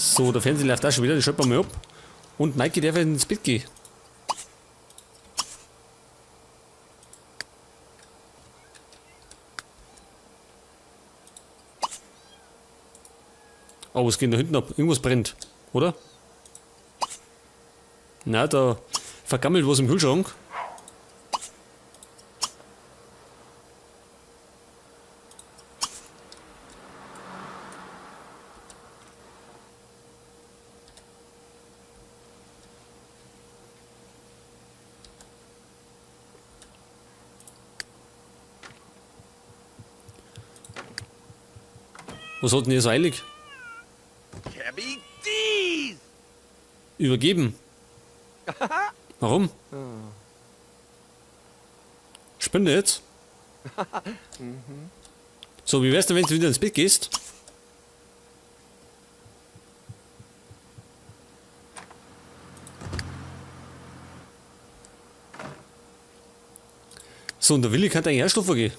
So, der Fernseher läuft auch schon wieder, den schalten wir mal ab. Und Maike darf ins Bett gehen. Oh, was geht da hinten ab? Irgendwas brennt, oder? Na, da vergammelt was im Kühlschrank. Was hat denn ihr so eilig? Übergeben. Warum? Spinne jetzt? So, wie wär's denn, wenn du wieder ins Bett gehst? So, und der Willi kann eigentlich auch schlafen gehen.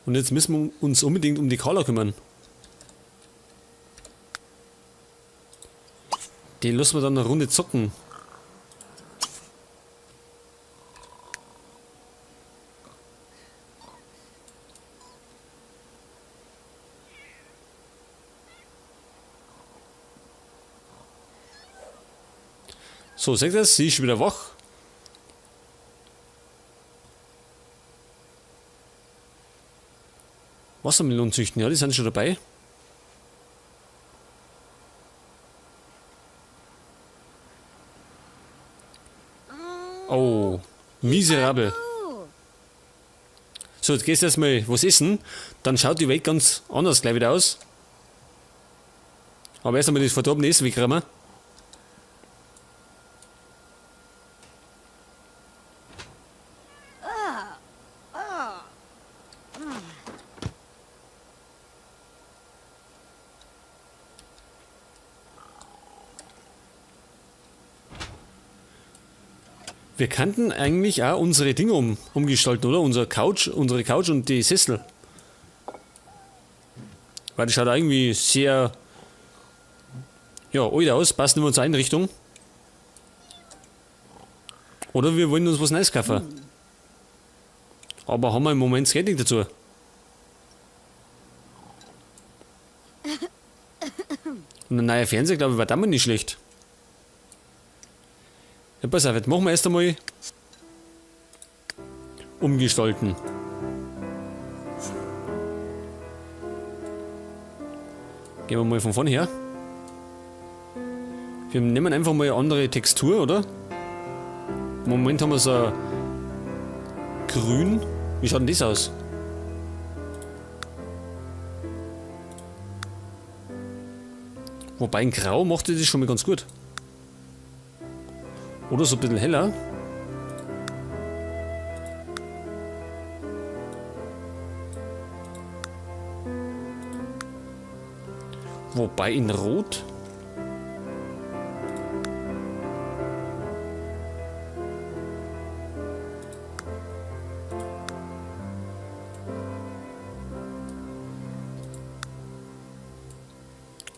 Und jetzt müssen wir uns unbedingt um die Carla kümmern. Den lassen wir dann eine Runde zocken. So, seht ihr das? Sie ist wieder wach. Wassermelonen züchten, ja, die sind schon dabei. Oh, miserabel. So, jetzt gehst du erstmal was essen, dann schaut die Welt ganz anders gleich wieder aus. Aber erst einmal das verdorbene Essen wegräumen. Wir könnten eigentlich auch unsere Dinge umgestalten, oder? Unsere Couch und die Sessel. Weil das schaut irgendwie sehr, ja, alt aus, passt nicht mehr zur Einrichtung. Oder wir wollen uns was Neues kaufen. Aber haben wir im Moment das Geld nicht dazu. Und ein neuer Fernseher, glaube ich, war damals nicht schlecht. Ja, pass auf, jetzt machen wir erst einmal umgestalten. Gehen wir mal von vorne her. Wir nehmen einfach mal eine andere Textur, oder? Im Moment haben wir so ein Grün. Wie schaut denn das aus? Wobei ein Grau macht das schon mal ganz gut. Oder so ein bisschen heller. Wobei in Rot.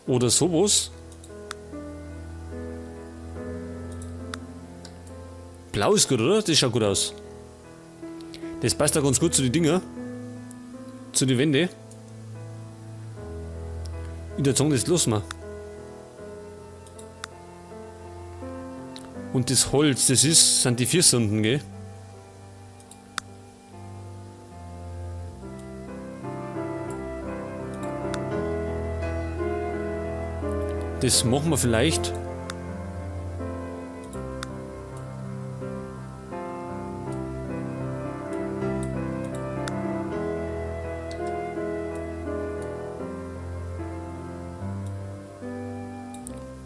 Oder sowas. Blau ist gut, oder? Das schaut gut aus. Das passt auch ganz gut zu den Dinger. Zu den Wänden. In der Zone ist los, man. Und das Holz, das sind die 4 Sünden, gell? Das machen wir vielleicht.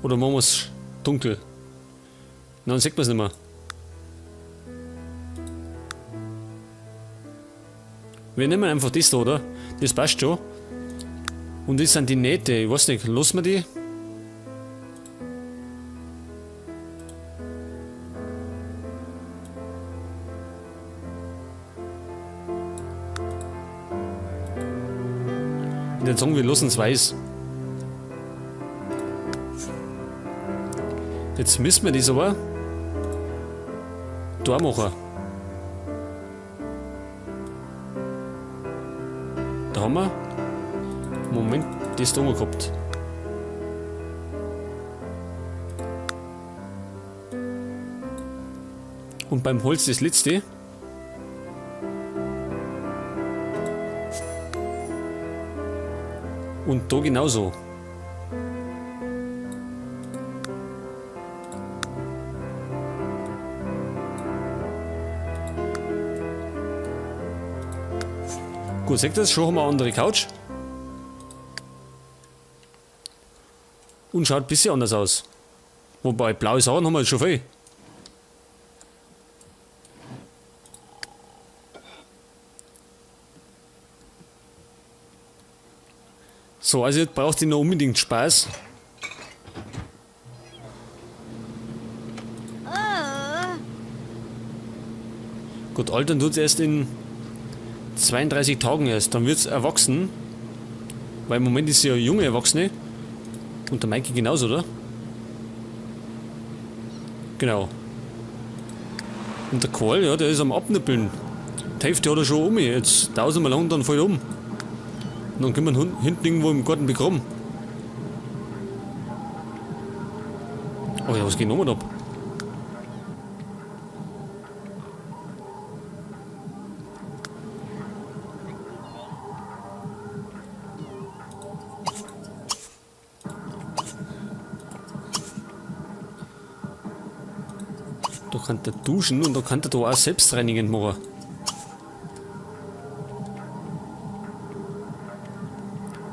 Oder machen wir's dunkel? Na, dann sieht man's nicht mehr. Wir nehmen einfach das da, oder? Das passt schon. Und das sind die Nähte. Ich weiß nicht, lassen wir die? Ich würde sagen, wir lassen es weiß. Jetzt müssen wir das aber da machen. Da haben wir. Moment, das da gehabt. Und beim Holz das letzte. Und da genauso. Gut, seht ihr das? Schon haben wir eine andere Couch. Und schaut ein bisschen anders aus. Wobei, blaue Sachen haben wir jetzt schon viel. So, also jetzt braucht ihr noch unbedingt Spaß. Gut, altern tut's erst in 32 Tagen erst. Dann wird's erwachsen. Weil im Moment ist sie ja junge Erwachsene. Und der Mikey genauso, oder? Genau. Und der Karl, ja, der ist am Abnippeln. Die Hälfte hat er schon um. Jetzt tausendmal lang, dann fällt er um. Und dann können wir ihn hinten irgendwo im Garten begraben. Oh ja, was geht nochmal ab? Da kann der duschen und da kann der da auch selbstreinigend machen.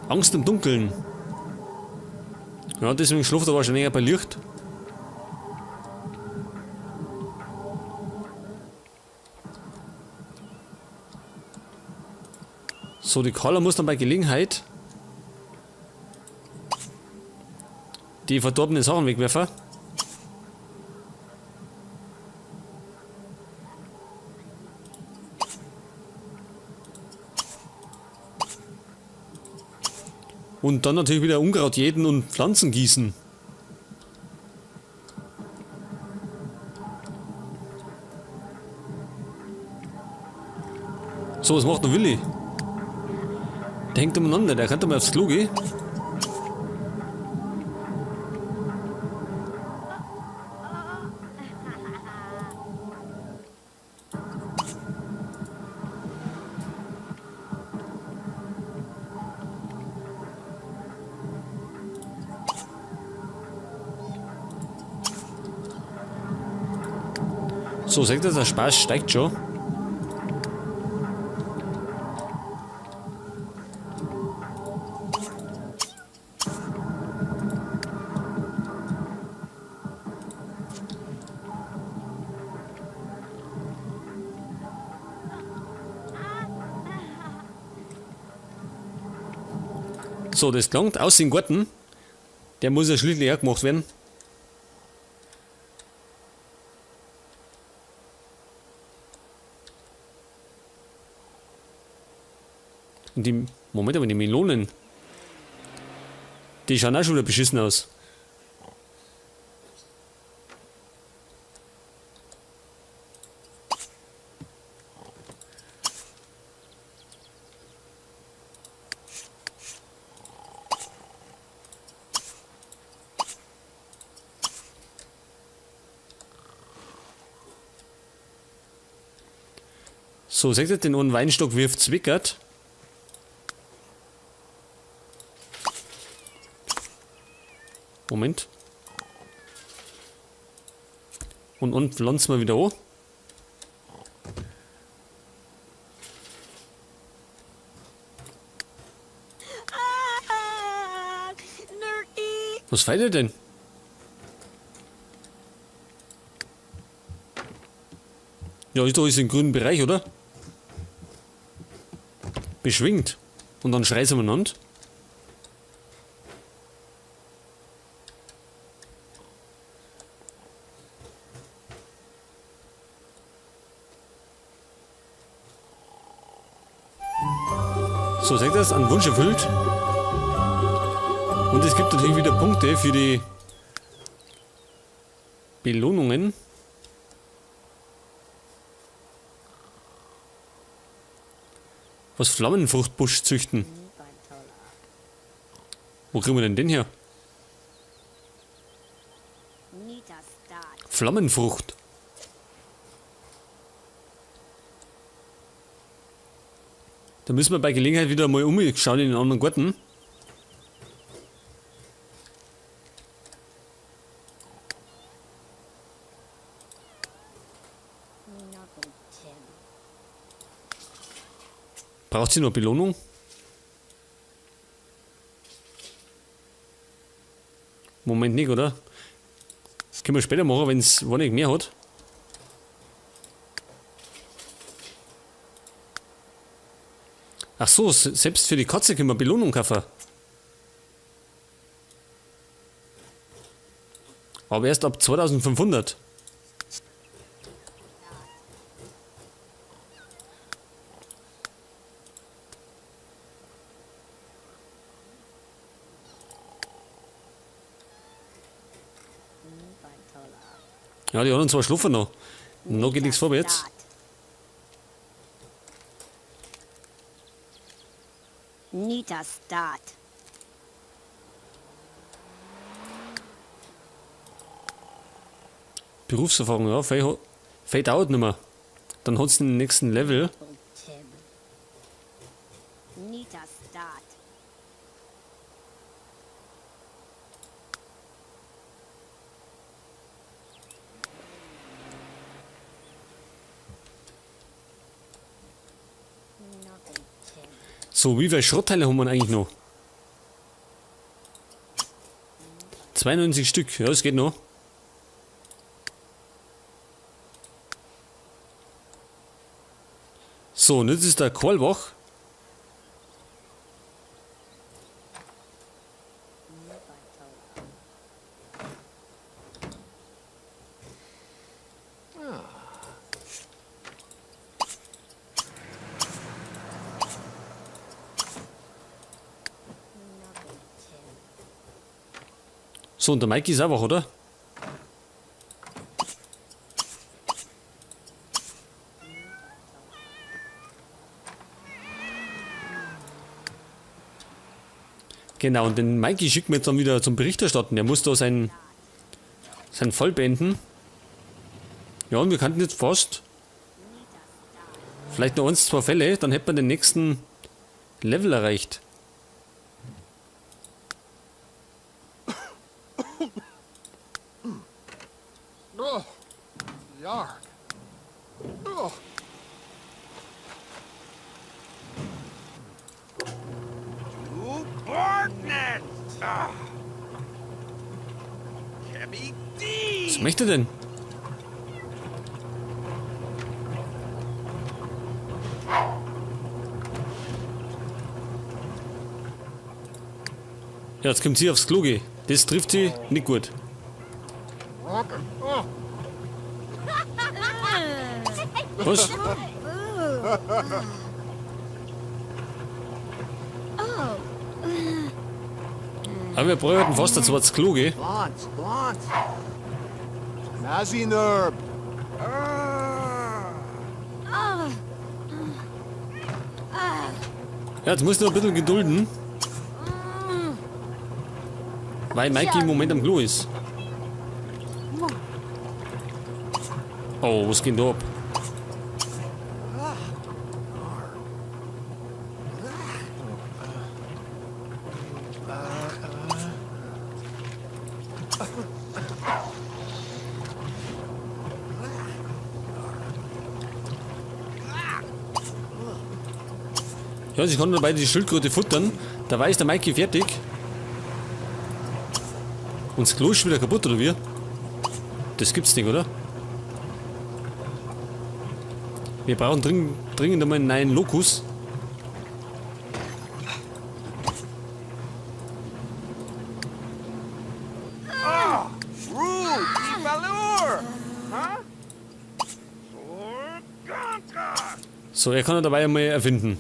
Angst im Dunkeln. Ja, deswegen schläft er wahrscheinlich auch bei Licht. So, die Carla muss dann bei Gelegenheit die verdorbenen Sachen wegwerfen. Und dann natürlich wieder Unkraut jäten und Pflanzen gießen. So, was macht der Willi? Der hängt umeinander, der kann doch mal aufs Klo gehen. So, seht ihr, der Spaß steigt schon. So, das klangt aus dem Garten. Der muss ja schließlich auch gemacht werden. Und die, Moment, aber die Melonen, die schauen auch schon wieder beschissen aus. So, seht ihr, den einen Weinstock wirft zwickert. Moment. Und pflanzen wir wieder an. Was fehlt dir denn? Ja, ist doch alles im grünen Bereich, oder? Beschwingt. Und dann schreit's umeinander. So, seht ihr das? Ein Wunsch erfüllt. Und es gibt natürlich wieder Punkte für die Belohnungen. Was Flammenfruchtbusch züchten. Wo kriegen wir denn den her? Flammenfrucht. Da müssen wir bei Gelegenheit wieder mal umschauen in den anderen Garten. Braucht sie noch Belohnung? Moment nicht, oder? Das können wir später machen, wenn es nicht mehr hat. Ach so, selbst für die Katze können wir Belohnung kaufen. Aber erst ab 2500. Ja, die anderen zwei schlafen noch. Noch geht nichts vorwärts. Berufserfahrung, ja, viel dauert nicht mehr. Dann hat's den nächsten Level. So, wie viele Schrottteile haben wir eigentlich noch? 92 Stück, ja, es geht noch. So, und jetzt ist der Karl wach. So, und der Mikey ist auch wach, oder? Genau, und den Mikey schicken wir jetzt dann wieder zum Bericht erstatten. Der muss da seinen Fall beenden. Ja, und wir könnten jetzt fast vielleicht noch 1, 2 Fälle, dann hätten wir den nächsten Level erreicht. Oh, yark. Oh. Was möchte er denn? Ja, jetzt kommt sie aufs Klo gehen. Das trifft sie nicht gut. Was? Aber wir brauchen fast ein zweites Klo, gell? Ja, jetzt musst du noch ein bisschen gedulden. Weil Mikey im Moment am Klo ist. Oh, was geht denn da ab? Ja, sie kann dabei die Schildkröte futtern. Dabei ist der Mikey fertig. Und das Klo ist wieder kaputt, oder wie? Das gibt's nicht, oder? Wir brauchen dringend einmal einen neuen Lokus. So, er kann ja dabei einmal erfinden.